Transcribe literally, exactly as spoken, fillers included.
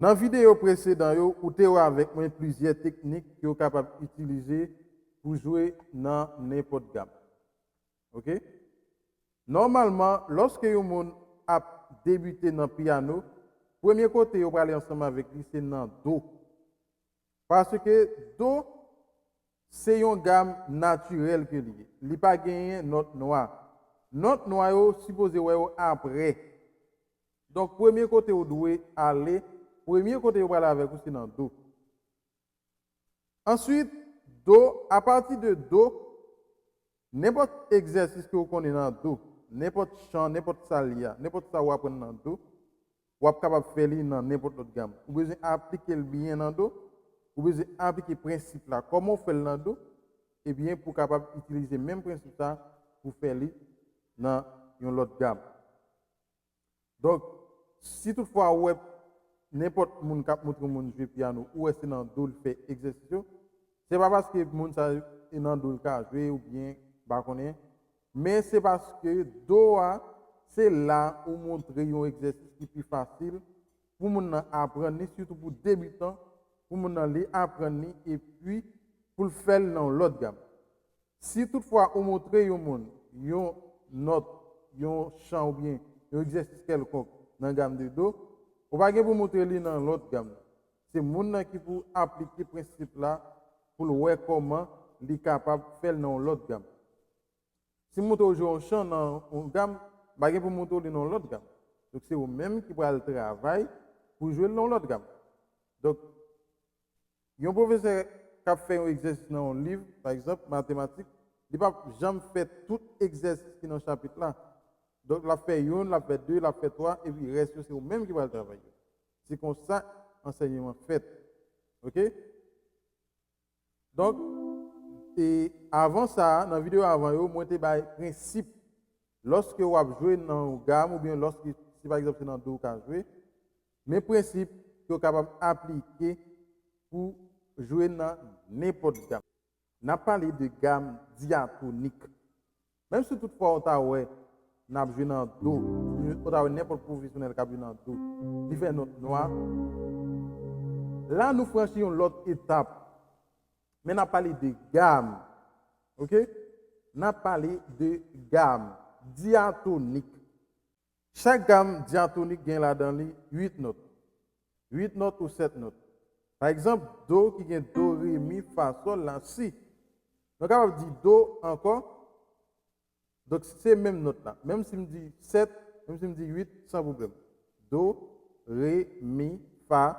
Nan videyo presedan yo, ou te wè avèk mwen plizyè teknik ke w kapab itilize pou jwe nan nenpòt gam. Oke? Nòmalman, lòske yon moun ap debite nan pyano, premye kote yo prale ansanm avèk li se nan do. Paske do se yon gam natirèl ke li ye. Li pa genyen nòt nwa. Nòt nwa yo sipoze wè yo apre. Donk, premye kote ou dwe ale, premye kote yo prale avèk ou se nan do. Answit, do, apati de do, nenpòt egzèsis ke ou konnen nan do, nenpòt chan, nenpòt sa li a, nenpòt sa ou aprann nan do, w ap kapab fè li nan nenpòt lòt gam. Ou bezwen aplike l byen nan do, ou bezwen aplike prensip la, kòman w fè l nan do, ebyen, pou w kapab itilize menm prensip sa pou fè li nan yon lòt gam. Donk, si toutfwa ou wè nenpòt moun k ap montre yon moun jwe pyano, ou wè se nan do l fè egzèsis yo, se pa paske moun sa e nan do l ka jwe oubyen m pa konnen, men se paske do a, se la ou montre yon egzèsis ki pi fasil pou moun nan aprann li, sitou pou debitan, pou moun nan li aprann li, epi pou l fè l nan yon lòt gam. Si toutfwa ou montre yon moun yon nòt, yon chan oubyen yon egzèsis kèlkonk nan gam de do, ou pa gen pou montre li nan lòt gam nan. Se moun nan ki pou aplike prensip la pou l wè kòman li kapab fè l nan yon lòt gam. Si m montre w jwe yon chan nan yon gam, m pa gen pou montre w li nan yon lòt gam. Donk, se ou menm ki pral travay pou jwe l nan yon lòt gam. Donk, yon pwofesè k ap fè yon egzèsis nan yon liv, pa egzanp, matematik, li p ap janm fè tout egzèsis ki nan chapit la. Donk, l ap fè youn, l ap fè de, l ap fè twa, epi rès yo, se ou menm ki pral travay yo. Se konsa ansèyman fèt. Oke? Donk, e avan sa, nan videyo avan yo, mwen te bay prensip. Lòske w ap jwe nan yon gam, oubyen lòske, si pa egzanp se nan do w ka jwe, men prensip ke w kapab aplike pou jwe nan nenpòt gam. N ap pale de gam dyatonik. Menm si toutfwa w ta wè n ap jwe nan do, ou ta wè nenpòt pwofesyonèl k ap jwe nan do, li fè nòt nwa, la nou franchi yon lòt etap. Men n ap pale de gam. Oke? N ap pale de gam dyatonik. Chak gam dyatonik gen ladan li uit nòt. Uit nòt ou sèt nòt. Pa egzanp, do ki gen do, re, mi, fa, sòl, la, si. Nou kapab di do ankò. Donk, se menm nòt la. Menm si m di sèt, menm si m di uit, san pwoblèm. Do, re, mi, fa,